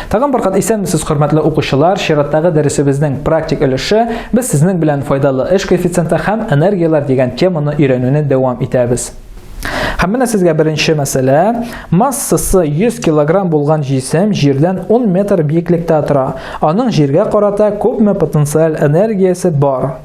Тагын бер кат исәнмесез, хөрмәтле укучылар. Чираттагы дәресебезнең практик өлеше без сезнең белән файдалы эш коэффициенты һәм энергияләр дигән теманы өйрәнүне дәвам итәбез. Һәм менә сезгә беренче мәсьәлә. Массасы 100 килограмм булган җисем җирдән 10 метр биеклектә тора. Аның җиргә карата күпме потенциаль энергиясе бар?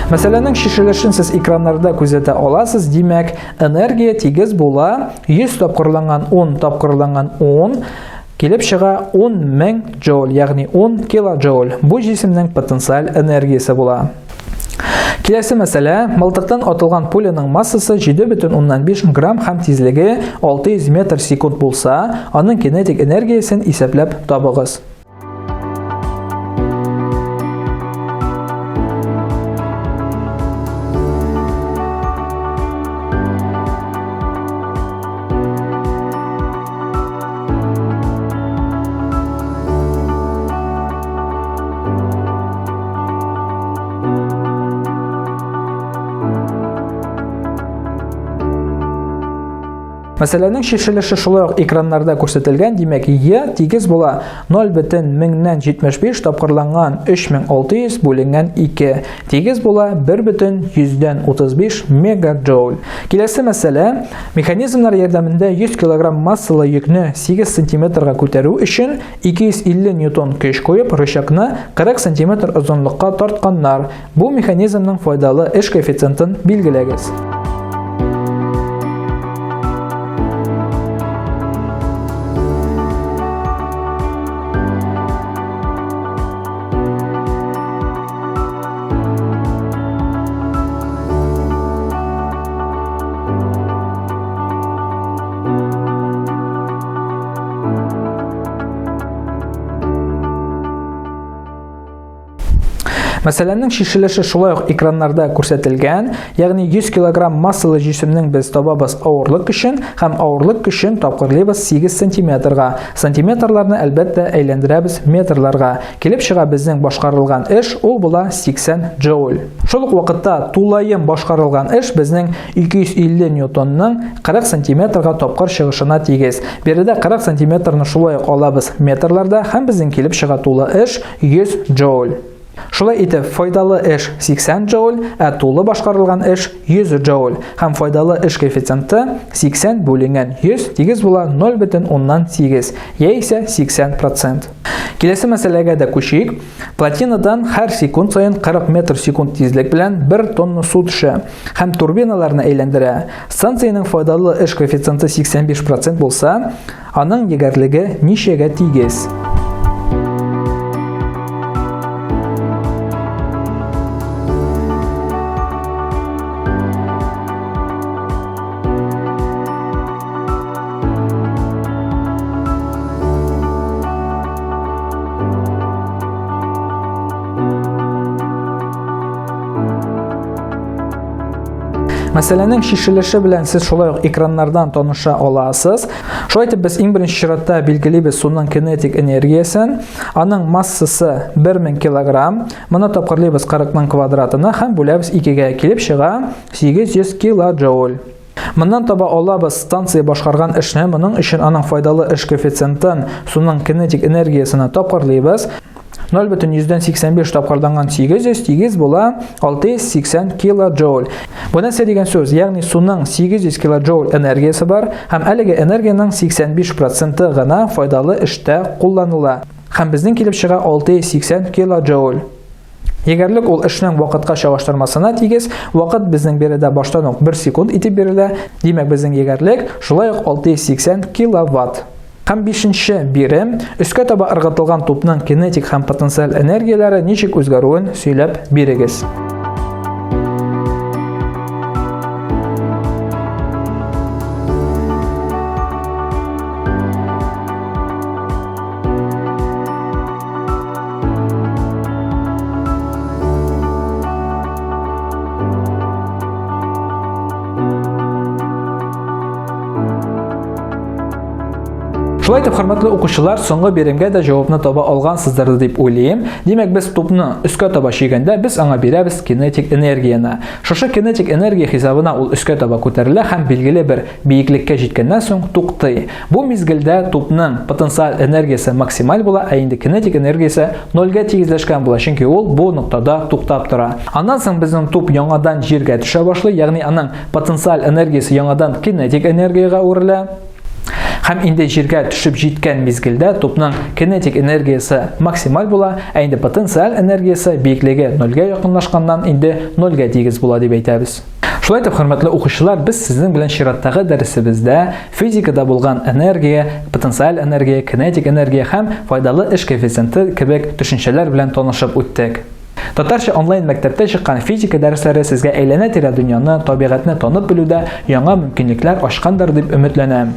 Мәсьәләнең чишелешен сез экраннарда күзәтә аласыз. Димәк, энергия тигез була 100 тапкырланган 10 тапкырланган 10 килеп чыга 10 мең джоуль, ягъни 10 килоджоуль. Бу җисемнең потенциаль энергиясе була. Киләсе мәсьәлә, мылтыктан атылган пуляның массасы 7,5 грамм һәм тизлеге 600 метр секунд булса, аның кинетик энергиясен исәпләп табыгыз. Мәсьәләнең чишелеше шулай ук экраннарда күрсәтелгән, димәк, Е тигез була 0,1075 тапкырланган 3600 бүленгән 2 тигез була 1,35 мегаджоуль. Киләсе мәсьәлә, механизмнар ярдәмендә 100 кг массалы йөкне 8 сантиметрга күтәрү өчен 250 ньютон көч куеп, рычагны 40 сантиметр озынлыкка тартканнар. Бу механизмның файдалы эш коэффициентын билгеләгез. Мәсьәләнең чишелеше шулай ук экраннарда күрсәтелгән, ягъни 100 кг массалы җисемнең без табабыз авырлык көчен һәм авырлык көчен тапкырлыйбыз 8 сантиметрга. Сантиметрларны әлбәттә әйләндерәбез метрларга. Килеп чыга безнең башкарылган эш, ул була 80 джоуль. Шул ук вакытта тулаем башкарылган эш безнең 250 ньютонның 40 сантиметрга тапкыр чыгышына тигез. Биредә 40 сантиметрны шулай ук алабыз метрларда һәм безнең килеп чыга тулы эш 100 джоуль. Шулай итеп, файдалы эш 80 джоуль, ә тулы башкарылган эш 100 джоуль. Һәм файдалы эш коэффициенты 80 бүленгән 100 тигез була 0,8, яисә 80%. Киләсе мәсьәләгә дә күчик. Плотинадан һәр секунд саен 40 метр секунд тизлек белән 1 тонна су төшә һәм турбиналарны әйләндерә. Станциянең файдалы эш коэффициенты 85% булса, аның егәрлеге ничәгә тигез? Мәсьәләнең чишелеше белән сез шулай ук экраннардан таныша аласыз. Шулай итеп без иң беренче чиратта билгелибез суның кинетик энергиясен. Аның массасы 1000 килограмм. Моны тапкырлыйбыз 40-ның квадратына һәм бүләбез 2-гә. Килеп чыга 800 килоджоуль. Моннан таба алабыз станция башкарган эшне, моның өчен аның файдалы эш коэффициентын суның кинетик энергиясенә тапкырлыйбыз. 0,85 тапкырланган 800 тигез була 680 килоджоуль. Бу нәрсә дигән сүз? Ягъни суның 800 килоджоуль энергиясе бар һәм әлеге энергиянең 85% гына файдалы эштә кулланыла. Һәм безнең килеп чыга 680 килоджоуль. Егәрлек ул эшнең вакытка чагыштырмасына тигез. Вакыт безнең биредә баштан ук 1 секунд итеп бирелә. Димәк, безнең егәрлек шулай ук 680 киловатт. Һәм бишенче бирем, өскә таба ыргытылган тупның кинетик һәм потенциаль энергияләре ничек үзгәрүен сөйләп бирегез. Шулай итеп, хөрмәтле укучылар, соңгы биремгә дә җавапны таба алгансыздыр дип уйлыйм. Димәк, без тупны өскә таба чөйгәндә, без аңа бирәбез кинетик энергияне. Шушы кинетик энергия хисабына ул өскә таба күтәрелә һәм билгеле бер биеклеккә җиткәннән соң туктый. Бу мизгелдә тупның потенциаль энергиясе максималь була, ә инде кинетик энергиясе нольгә тигезләшкән була, чөнки ул бу ноктада туктап тора. Аннан соң безнең туп яңадан җиргә төшә башлый, ягъни аның потенциаль энергиясе яңадан кинетик энергиягә әверелә. Һәм инде җиргә төшеп җиткән мизгелдә тупның кинетик энергиясе максималь була, ә инде потенциаль энергиясе биеклеге нольгә якынлашканнан инде нольгә тигез була дип әйтәбез. Шулай итеп, хөрмәтле укучылар, без сезнең белән чираттагы дәресебездә физикада булган энергия, потенциаль энергия, кинетик энергия һәм файдалы эш коэффициенты кебек төшенчәләр белән танышып үттек. Татарча онлайн мәктәптә чыккан физика дәресләре сезгә әйләнә-тирә дөньяны, табигатьне танып белүдә яңа мөмкинлекләр ачкандыр дип өметләнәм.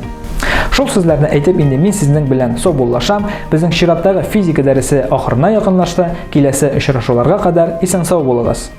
Шул сүзләрне әйтеп инде мин сезнең белән саубуллашам. Безнең чираттагы физика дәресе ахырына якынлашты. Киләсе очрашуларга кадәр исән-сау булыгыз.